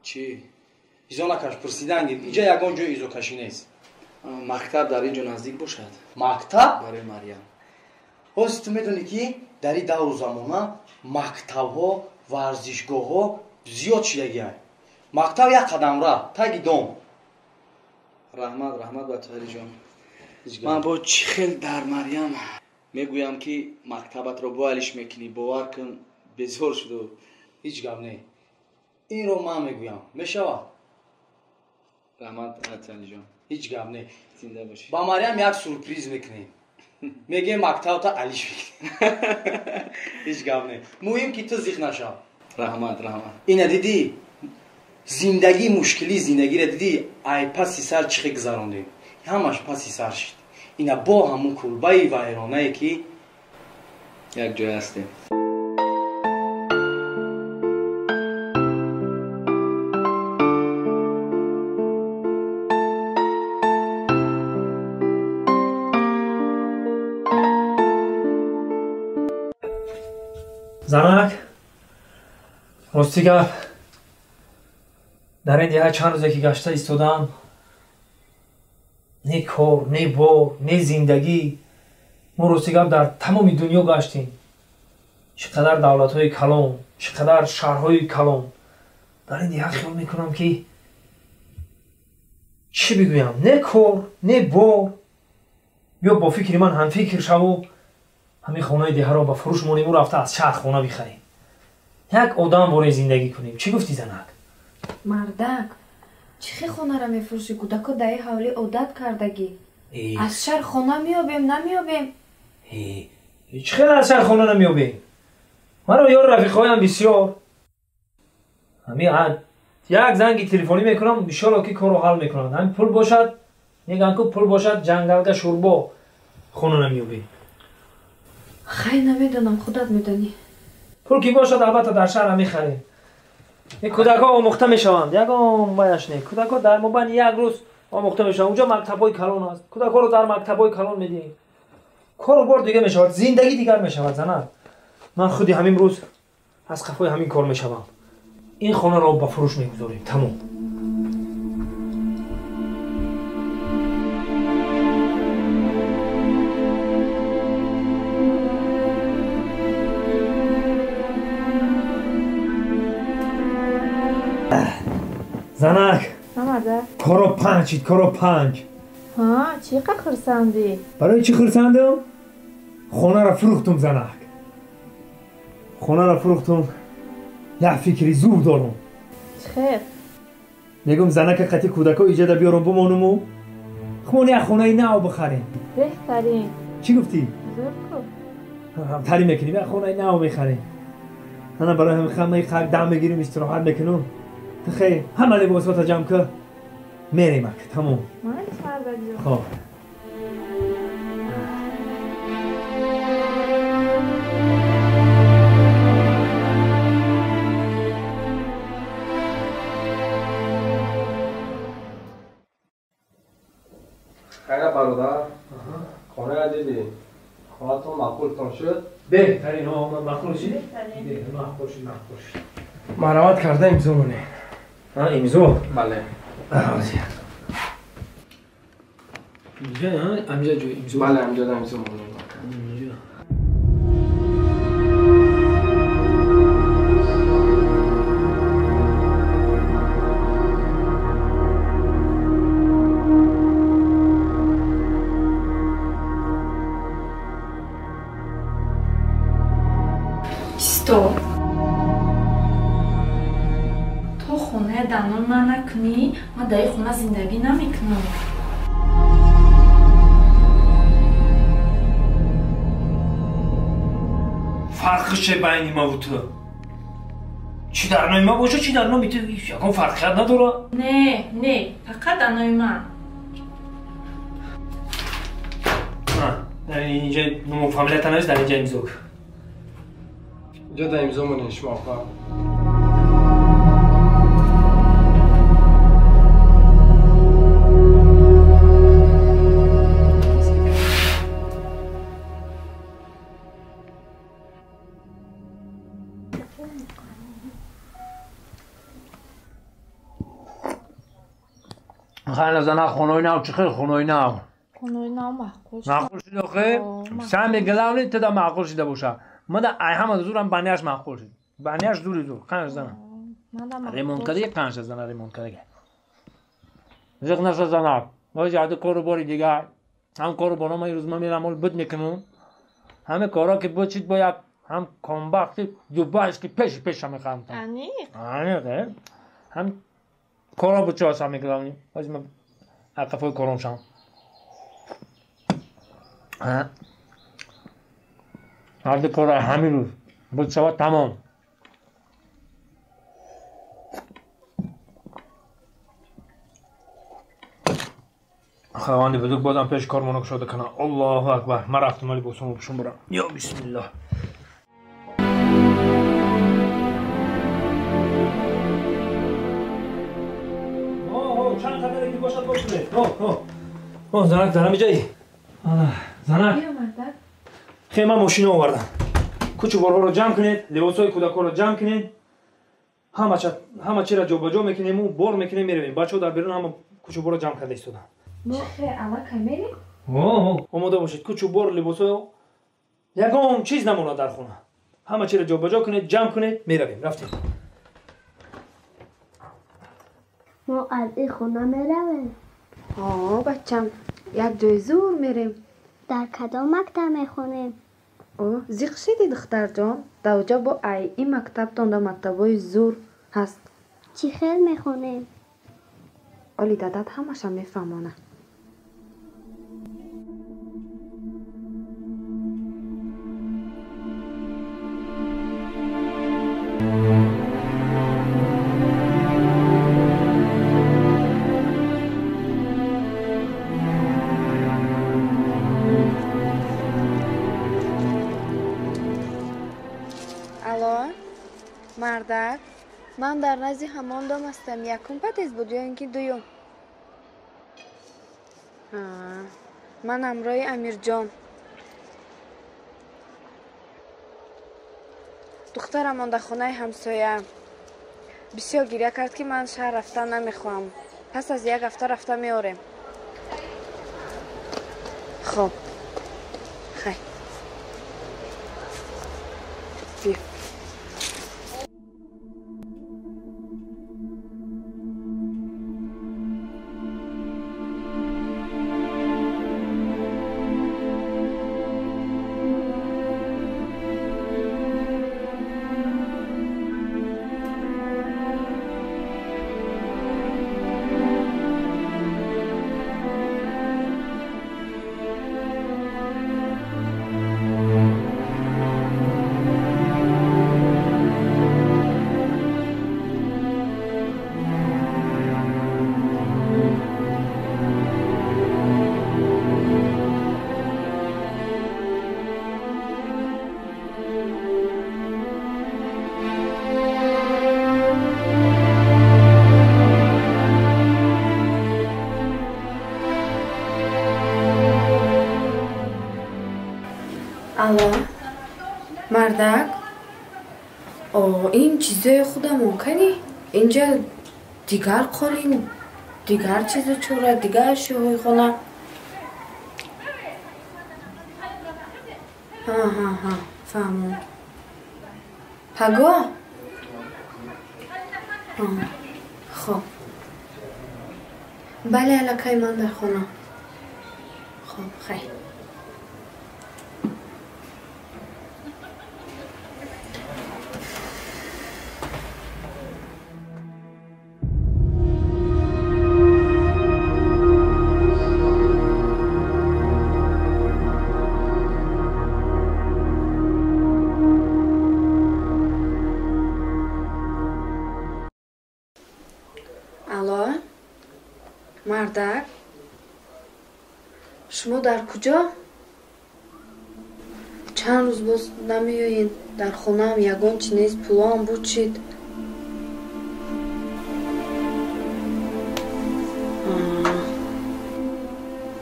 Speaker 9: Чӣ? Изо накаш, пурсидан гир. Инҷа ягон ҷои изокашӣ нест.
Speaker 4: Мактаб дар ин ҷо наздик бошад?
Speaker 9: Мактаб?
Speaker 4: Барои Марьям.
Speaker 9: Ҳозир ту медонӣ ки дар ин давру замона мактабҳо, варзишгоҳҳо зиёд шидагианд. Мактаб як қадамра, таги дом.
Speaker 4: Раҳмат, раҳмат ба ту, Алиҷон. Ман бо чӣ хел дар Марьям мегӯям ки мактабатро бо алиш мекунӣ, бовар кун, безор шуду.
Speaker 9: Ҳеҷ гап не. Инро ман мегӯям. Мешавад?
Speaker 4: Раҳмат, Алиҷон.
Speaker 9: Ҳеҷ гап не.
Speaker 4: Зинда бошӣ.
Speaker 9: Ба Марьям як сюрприз мекунем. Мегӯем мактабта алиш мекунем. Ҳеҷ гап не. Муҳим ки ту зиқ нашав.
Speaker 4: Раҳмат, раҳмат.
Speaker 9: Ина дидӣ? Зиндагӣ, мушкилии зиндагиро дидӣ? Ай паси сар чӣ хел гузарондем? Ҳамаш паси сар шид. Ина бо ҳамун кулбаи вайронае ки
Speaker 4: як ҷой ҳастем.
Speaker 5: Занак, рости гап, Дар ин деҳа чанд рӯзе ки гашта истодам, не кор, не бор, не зиндагӣ. Мо рости гап дар тамоми дунё гаштем. Чӣ қадар давлатҳои калон, чӣ қадар шаҳрҳои калон. Дар ин деҳа хиёл мекунам ки чӣ бигӯям, не кор, не бор. Биё бо фикри ман ҳамфикр шаву ҳамин хонаи деҳаро ба фурӯш монему рафта аз шаҳр хона бихарем. Як одам бораи зиндагӣ кунем. Чӣ гуфтӣ, занак?
Speaker 1: Мардак, чӣ хел хонаро мефурӯшӣ? Кӯдако дар ин ҳавлӣ одат кардагӣ. Аз шаҳр хона меёбем, намеёбем?
Speaker 5: Чӣ хел аз шаҳр хона намеёбем? Маро ёр рафиқҳоям бисёр. Ҳамин як занги телефонӣ мекунам, иншоалло ки корро ҳал мекунанд. Ҳамин пул бошад, мегӯянд ку пул бошад, ҷангалга шӯрбо хона намеёбем.
Speaker 1: Хай, намедонам, худат медонӣ.
Speaker 5: Пул ки бошад, албатта дар шаҳр мехарем. Кӯдакҳо омӯхта мешаванд, ягон баяш не. Кӯдакҳо дар мобайни як рӯз омӯхта мешаванд. Унҷо мактабҳои калон аст. Кӯдакҳоро дар мактабҳои калон медиҳем. Кору бор дига мешавад, зиндагӣ дигар мешавад, занак. Ман худи ҳамин рӯз аз қафои ҳамин кор мешавам. Ин хонаро ба фурӯш мегузорем, тамом. Занак, коро панҷ шид, коро панҷ.
Speaker 6: Ҳа, чӣ қа хурсандӣ?
Speaker 5: Барои чӣ хурсандам? Хонаро фурӯхтум, занак. Хонаро фурӯхтум. Як фикри зур дорум.
Speaker 6: Чӣ хел?
Speaker 5: Мегӯм занака қати кӯдако иҷода биёрум бимонуму хумон як хонаи нав бихарем.
Speaker 6: Беҳтарин.
Speaker 5: Чӣ гуфтӣ?
Speaker 6: Зур ку.
Speaker 5: Ҳамтарӣ мекунем, як хонаи нав мехарем. Ана барои ҳамин хамаи қак дам мегирим, истироҳат мекунум. Ту хел ҳама либосҳота ҷамъ кун, мерем ак, тамом.
Speaker 6: Ман мардакҷон.
Speaker 5: Хоб.
Speaker 3: Хайра бародар, хонаро дидӣ? Хонаатон маъқултон шуд?
Speaker 5: Беҳтарин, маъқул шид? Маъқул шид, маъқул шид.
Speaker 3: Марҳамат карда имзо монед.
Speaker 5: Имзо?
Speaker 3: Бале.
Speaker 5: Инҷа, амҷа ҷой имзо?
Speaker 3: Бале, амҷа имзо монед.
Speaker 6: Стоп. То хонаи данон ман накунӣ, ман дар ин хона зиндагӣ намекунам.
Speaker 5: Фарқи че байни маву ту? Чӣ дар номи ман бошад, чӣ дар номи ту, ягон фарқият надорад?
Speaker 6: Не, не, фақат дар номи ман.
Speaker 5: Дар инҷа ному фамилията навис, дар инҷа имзо кун.
Speaker 3: Инҷо дар имзо монед шумо апа.
Speaker 5: Хайна зана, хонаи нав чӣ хел хонаи нав?
Speaker 6: Хонаи нав маъқул шуд.
Speaker 5: Маъқул шуд охе? Сами главный туда маъқул шуда боша. Мада ай ҳама зурам баняш маъқул шуд. Баняш зури зур, қанш зана. Ремонт кардагӣ, қанш зана ремонт кардагӣ. Зиқ наша зана. Боз яду кору бори дигар. Ҳам кору боро ман рӯз ман мерам ол буд мекунам. Ҳама кора ки буд шид бояд ҳам комбахти дубайш ки пеши пеша мехарам.
Speaker 6: Аниқ.
Speaker 5: Аниқ, ҳам кора буд чӣ сами главный. Боз ман ақафои кором шам. Ҳарду кора ҳамин рӯз буд шавад тамом. Худованди бузург бозам пеши кормона кушода кунад. Аллоҳу акбар. Ман рафтам али босому пушум бурам. Ё бисмиллоҳ. Чанд қадаре ки бошад бошед. О, занак дар ҳамин ҷои. Занак. Хе, ман мошина овардам. Кучу борҳоро ҷамъ кунед, либосҳои кӯдакҳоро ҷамъ кунед. Ҳама чиро ҷобаҷо мекунему, бор мекунем, меравем. Бачаҳо дар берун ҳама кучуборро ҷамъ карда истоданд.
Speaker 1: Мо аллакай мерем?
Speaker 5: Омода бошед, кучубор, либосо, ягон чиз намонад дар хона. Ҳама чиро ҷобаҷо кунед, ҷамъ кунед, меравем. Рафтем.
Speaker 8: Мо аз ин хона меравем?
Speaker 1: О, бачам, як ҷои зур мерем.
Speaker 8: Дар кадом мактаб мехонем?
Speaker 1: О, зиқ шидӣ, духтарҷон. Даоҷа бо ай ин мактабтон да мактабҳои зур ҳаст.
Speaker 8: Чӣ хел мехонем?
Speaker 1: Оли дадат ҳамаша мефаҳмонад. Мардак, ман дар назди ҳамон дом ҳастам. Якум падез буд ё ин ки дуюм? Ман ҳамроҳи Амирҷон. Духтарамон дар хонаи ҳамсоя. Бисёр гиря кард, ки ман шаҳр рафтан намехоҳам. Пас аз як ҳафта рафта меорем. Хоб, хай, биё. Алло, мардак, о, ин чизои худамон кани? Инҷа дигар қолин, дигар чизу чора, дигар ашёҳои хона. Ҳа, ҳа, ҳа, фаҳмон. Паго? Хоб. Бале, аллакай ман дар хона. Хоб, хайр. Алло, мардак, шумо дар куҷо? Чанд рӯз боз намеоед? Дар хонаам ягон чи нест, пулоам буд шид.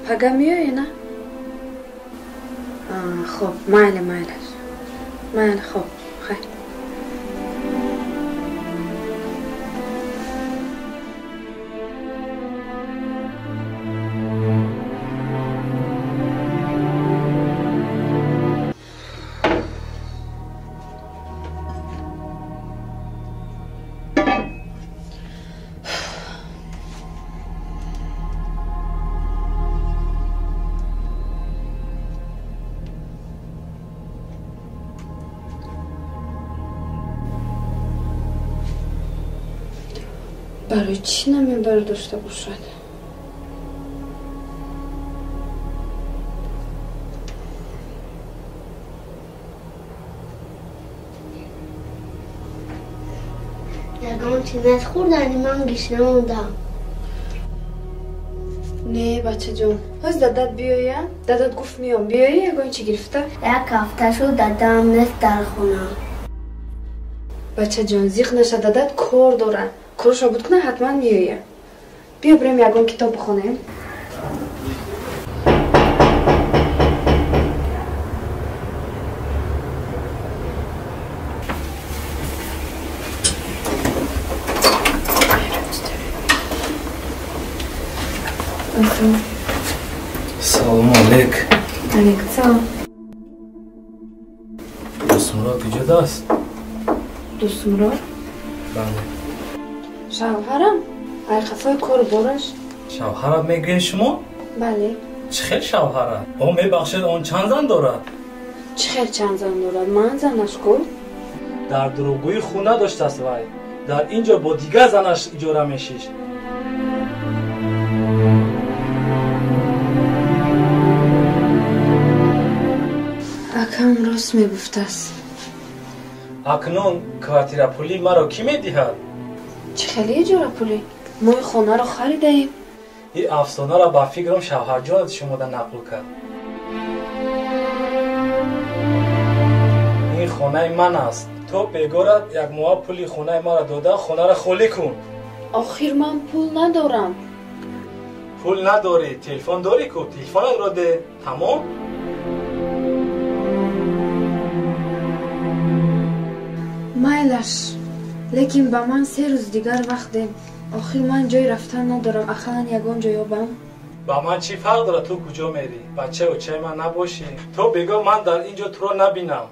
Speaker 1: Пага меоед, на? Хоб, майли, майлаш. Майли, хоб, хайр. Барои чӣ намебардошта бошад?
Speaker 8: Ягон чиз нест хӯрдани, ман гишна мондам.
Speaker 1: Не, бачаҷон, ҳоз дадат биёя? Дадат гуфт меом. Биёя ягон чӣ гирифта?
Speaker 8: Як ҳафта шуд дадам нест дар хона.
Speaker 1: Бачаҷон, зиқ наша, дадат кор дорад. Корашро буд кунад, ҳатман меоя. Биё бирем ягон китоб бихонем.
Speaker 9: Салому алейк.
Speaker 1: Алейкум салом.
Speaker 9: Дӯстмурод куҷодаст?
Speaker 1: Дӯстмурод?
Speaker 9: Бале.
Speaker 1: Шавҳарам? Ай қафои кору бораш.
Speaker 9: Шавҳарат мегӯед шумо?
Speaker 1: Бале.
Speaker 9: Чӣ хел шавҳарат? О, мебахшед, он чанд зан дорад?
Speaker 1: Чӣ хел чанд зан дорад? Ман занаш ку?
Speaker 9: Дар дурӯғгӯӣ ху надоштааст вай. Дар ин ҷо бо дигар занаш иҷора мешишт.
Speaker 1: Акам рост мегуфтааст.
Speaker 9: Акнун квартирапулӣ маро кӣ медиҳад?
Speaker 1: Чӣ хеле иҷорапулӣ? Мо ин хонаро харидаем.
Speaker 9: Ин афсонаро ба фикрам шавҳарҷонат шумода нақл кард. Ин хонаи ман аст. То бегорат як моҳа пули хонаи маро дода, хонаро холӣ кун.
Speaker 1: Охир ман пул надорам.
Speaker 9: Пул надорӣ, телефон дорӣ ку? Телефонатро де. Тамом?
Speaker 1: Майлаш, лекин ба ман 3 рӯз дигар вақт де. Охир ман ҷой рафтан надорам, ақаллан ягон ҷо ёбам.
Speaker 9: Ба ман чӣ фарқ дорад ту куҷо мерӣ? Бачаи очаи ман набошӣ. То бего ман дар ин ҷо туро набинам.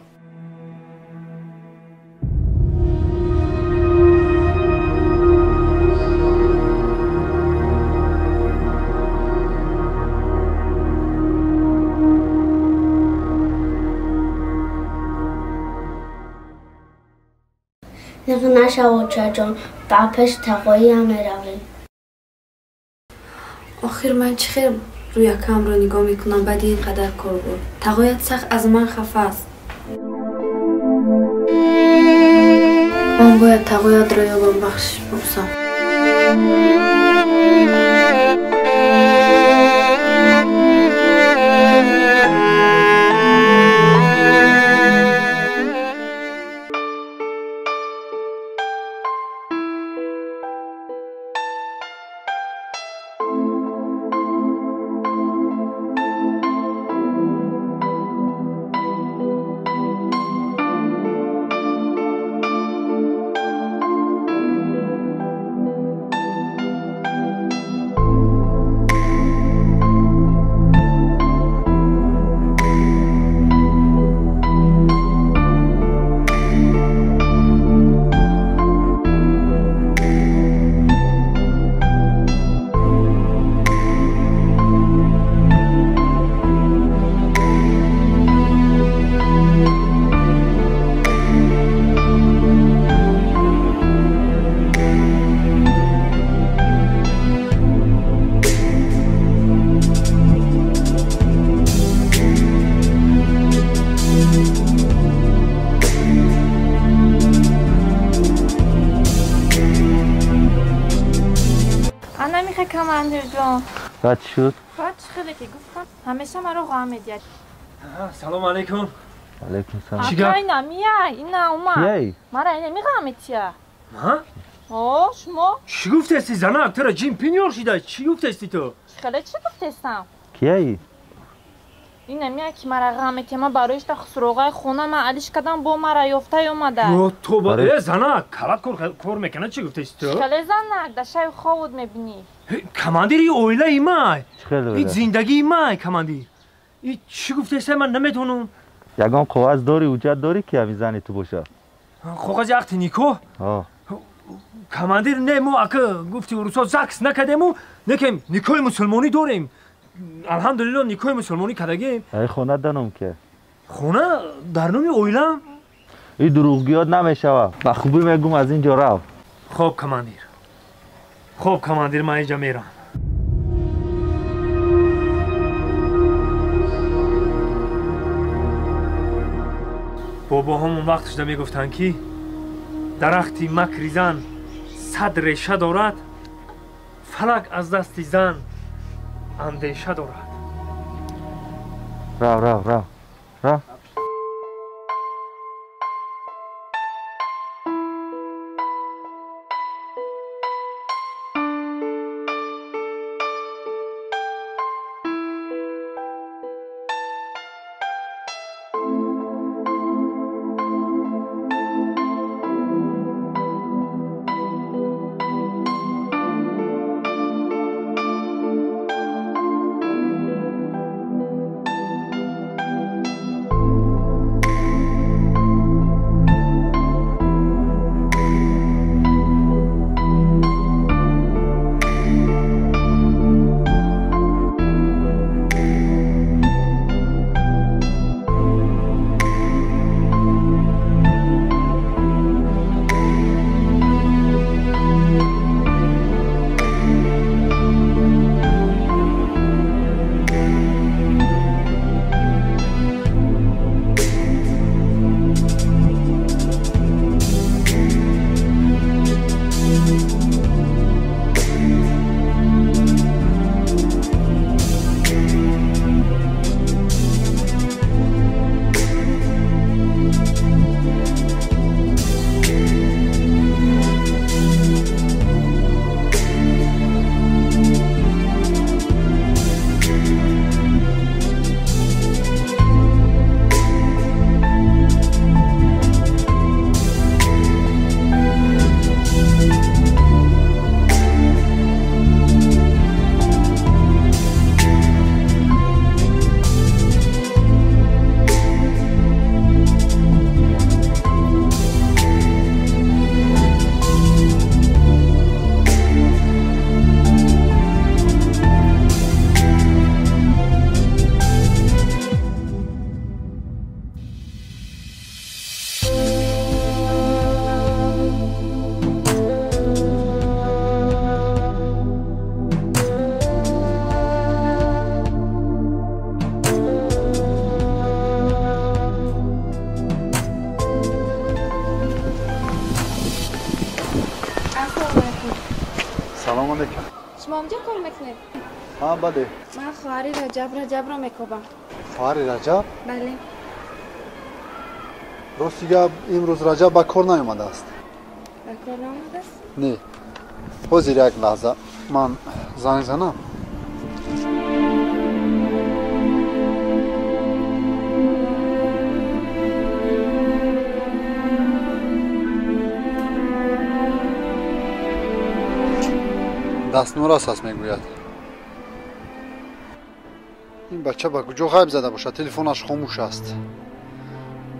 Speaker 8: Наша очаҷон, ба пеш тағоиям меравем.
Speaker 1: Охир ман чӣ хел рӯи акамро нигоҳ мекунам баъди ин қадар корбор? Тағоят сахт аз ман хафа аст. Ман бояд тағоятро ёбам, бахшиш пурсам.
Speaker 6: Командирҷон.
Speaker 2: Баъд чӣ шуд?
Speaker 6: Баъд чӣ хеле ки гуфтам, ҳамеша маро ғам медиҳад.
Speaker 5: Салом алейкум.
Speaker 2: Алейкум салом.
Speaker 6: Ака ина мияй, ина омад.
Speaker 2: Кияй?
Speaker 6: Мара ина миғам метия.
Speaker 5: Ҳа?
Speaker 6: О, шумо?
Speaker 5: Чӣ гуфтести занак? Туро ҷин пинёр шида. Чӣ гуфтести ту?
Speaker 6: Чӣ хеле чӣ гуфтестам?
Speaker 2: Кияй?
Speaker 6: Ина мияй ки мара ғам метия. Ман бароиш та суроғаи хона ман алиш кардам, бо мара ёфта омада.
Speaker 5: Ё тоба, э занак, калат кор мекунад, чӣ гуфтести ту?
Speaker 6: Чӣ хеле занак, дар шаби хобут мебинӣ.
Speaker 5: Командири оилаи май. Ин зиндагии май, командир. Ин чӣ гуфтеста ман намедонам.
Speaker 2: Ягон коғаз дорӣ, ҳуҷҷат дорӣ ки ҳамин зани ту бошад?
Speaker 5: Коғази ақди никоҳ? Командир, не, мо ака гуфти урусо ЗАГС накардему, некем никоҳи мусулмонӣ дорем. Алҳамдулилло никоҳи мусулмонӣ кардагем.
Speaker 2: Ай хона дар ном ки?
Speaker 5: Хона дар номи оилам.
Speaker 2: Ин дурӯғгӯёт намешавад. Ба хубӣ мегӯм, аз ин ҷо рав.
Speaker 5: Хоб, командир. Хоб, командир, ман инҷа мерам. Бобоҳом он вақташда мегуфтанд ки дарахти макри зан 100 реша дорад, фалак аз дасти зан андеша дорад.
Speaker 2: Рав, рав, рав, рав.
Speaker 1: Шумо онҷо кор мекунед?
Speaker 10: Ҳа, бале.
Speaker 1: Ман хоҳари Раҷаб Раҷабро мекобам.
Speaker 10: Хоҳари Раҷаб?
Speaker 1: Бале.
Speaker 10: Рости гап, имрӯз Раҷаб ба кор наомадааст.
Speaker 1: Ба кор наомадааст?
Speaker 10: Не. Ҳозир як лаҳза ман занг занам. Дастнорас аст, мегӯяд. Ин бача ба куҷо ғайб зада бошад? Телефонаш хомӯш аст.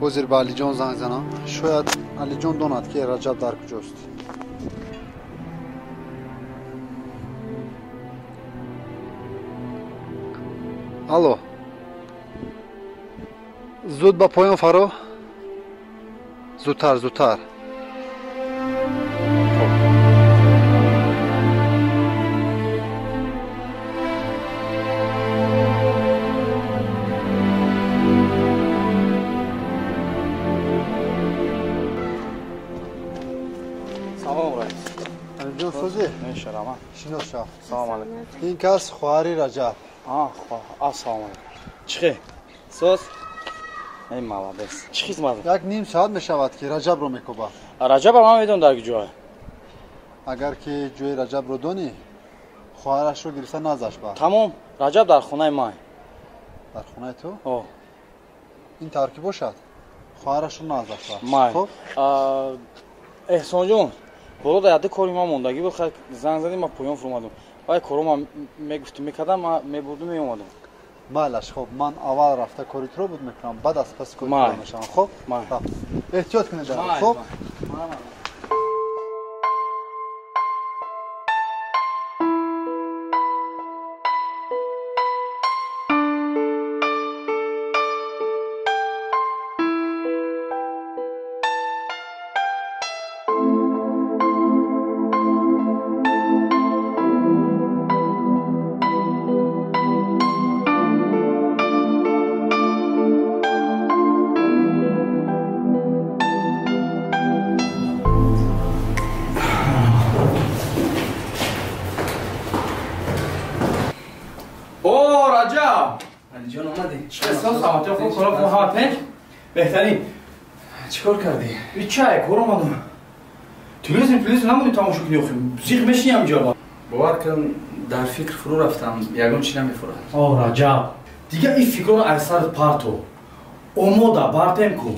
Speaker 10: Ҳозир ба Алиҷон занг занам. Шояд Алиҷон донад, ки Раҷаб дар куҷост. Алло, зуд ба поён фаро. Зудтар, зудтар. Шинос шав.
Speaker 9: Салом алейкум.
Speaker 10: Ин кас хоҳари Раҷаб.
Speaker 9: Ассалому алейкум. Чӣ? Соз? Эй, молодец. Чӣ хизмат?
Speaker 10: Як ним соат мешавад, ки Раҷабро мекобад.
Speaker 9: Раҷаба ман медонам дар куҷое.
Speaker 10: Агар ки ҷои Раҷабро донӣ, хоҳарашро гирифта наздаш бар.
Speaker 9: Тамом, Раҷаб дар хонаи ман.
Speaker 10: Дар хонаи ту?
Speaker 9: О.
Speaker 10: Ин тавр ки бошад, хоҳарашро наздаш бар.
Speaker 9: Май.
Speaker 10: Хуб?
Speaker 9: Эҳсонҷон, боло дар яде кори ман мондагӣ буд, занг задем, ман поён фуромадам. Вай коро ман мегуфтум мекардам, ман мебурдум, меомадам.
Speaker 10: Майлаш, хоб, ман аввал рафта кори туро буд мекунам, баъд аз паси кори туро мешавам. Хоб? Эҳтиёт кунед, хоб?
Speaker 9: Беҳтарин.
Speaker 4: Чӣ кор кардӣ?
Speaker 9: Чай, кор омадам. Телевизор намуди тамошо кунӣ охи. Зиқ мешинӣ ҳамҷо.
Speaker 4: Бовар кун, дар фикр фурӯ рафтам, ягон чӣ намефурад.
Speaker 9: О, Раҷаб, дигар ин фикрро аз сарат парто. Омода бартем ку.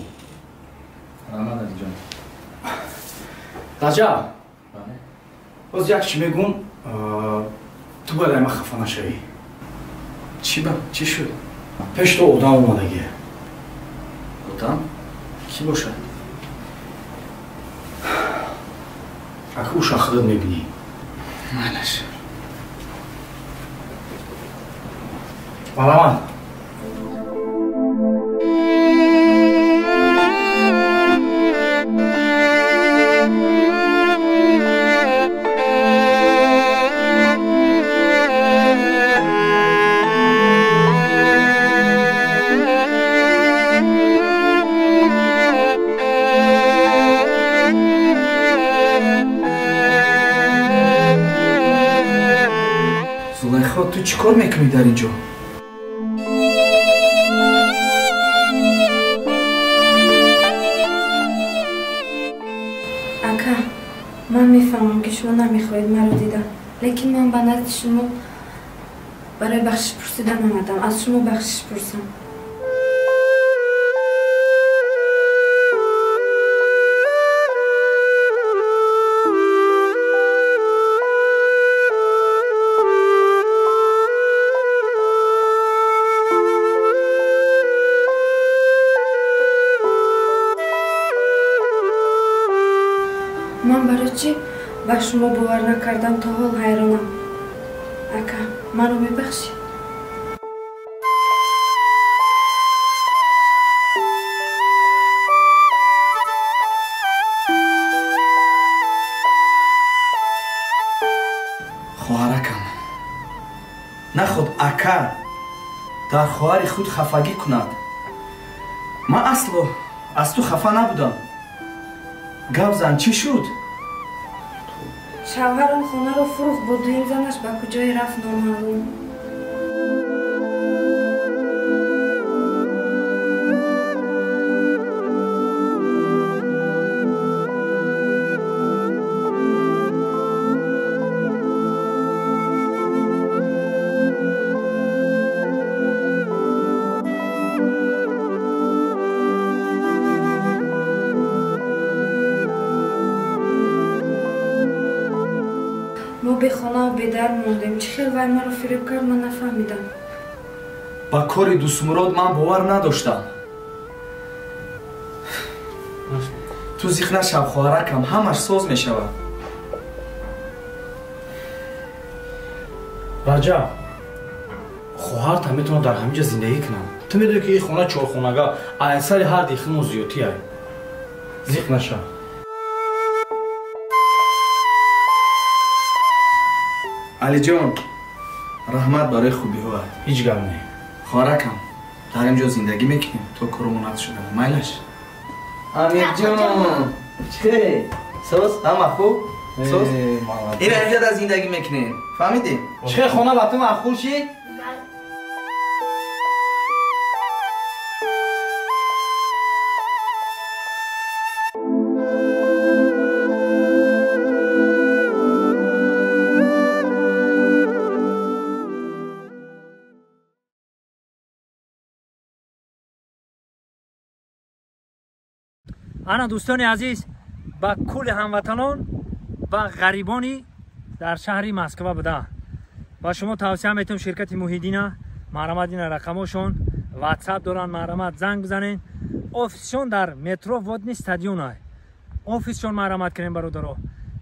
Speaker 4: Раҳмат, Алиҷон.
Speaker 9: Раҷаб, боз як чӣ мегӯм, ту бояд ай ман хафа нашавӣ.
Speaker 4: Чӣ ба? Чӣ шуд?
Speaker 9: Пеш ту одам омадагӣ.
Speaker 4: Одам? Кӣ бошад?
Speaker 9: Ака уша худат мебинӣ.
Speaker 4: Майлаш.
Speaker 9: Марҳамат.
Speaker 4: Ту чӣ кор мекунӣ дар ин ҷо?
Speaker 1: Ака, ман мефаҳмам, ки шумо намехоҳед маро дидан, лекин ман ба назди шумо барои бахшиш пурсидан омадам. Аз шумо бахшиш пурсам. Ман барои чӣ ба шумо бовар накардам, то ҳол ҳайронам. Ака, маро мебахшӣ?
Speaker 4: Хоҳаракам, наход ака дар хоҳари худ хафагӣ кунад. Ман асло аз ту хафа набудам. Гап зан, чӣ шуд?
Speaker 7: Шавҳарам хонаро фурӯхт, бо дуюм занаш ба куҷое рафт номаълум. Мо бехонаву бедар мондем. Чӣ хел вай маро фиреб кард, ман нафаҳмидам.
Speaker 4: Ба кори Дӯстмурод ман бовар надоштам. Ту зиқ нашав, хоҳаракам, ҳамаш соз мешавад.
Speaker 9: Раҷаб, хоҳарта метавонад дар ҳамин ҷа зиндагӣ кунад. Ту медонӣ, ки ин хона чорхонага, айсари ҳар дихимо зиёдтӣ ай. Зиқ нашав.
Speaker 4: Алиҷон, раҳмат барои хубиҳоат.
Speaker 9: Ҳеҷ гап не.
Speaker 4: Хоҳаракам, дар ин ҷо зиндагӣ мекунем то корумон ҳал шуда. Майлаш? Амирҷон, чӣ? Соз? Ҳама хуб? Соз? Ина инҷа дар зиндагӣ мекунем. Фаҳмидӣ?
Speaker 9: Чӣ хона ба ту маъқул шид?
Speaker 5: Ана дӯстони азиз, ба кулли ҳамватанон ва ғарибони дар шаҳри Москва буда ба шумо тавсия метавам ширкати Муҳиддина, марҳамат, ина рақамошон ватсап доранд, марҳамат занг бизанед. Офисшон дар метро Водный стадион ай. Офисшон марҳамат кунем, бародаро.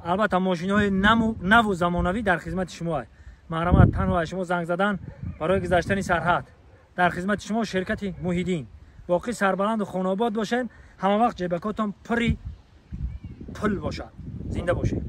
Speaker 5: Албатта мошинаҳои наву замонавӣ дар хизмати шумо ай. Марҳамат, танҳо аз шумо занг задан барои гузаштани сарҳад. Дар хизмати шумо ширкати Муҳиддин. Боқӣ сарбаланду хонаобод бошед, ҳама вақт ҷебакотон пури пул бошад. Зинда бошед.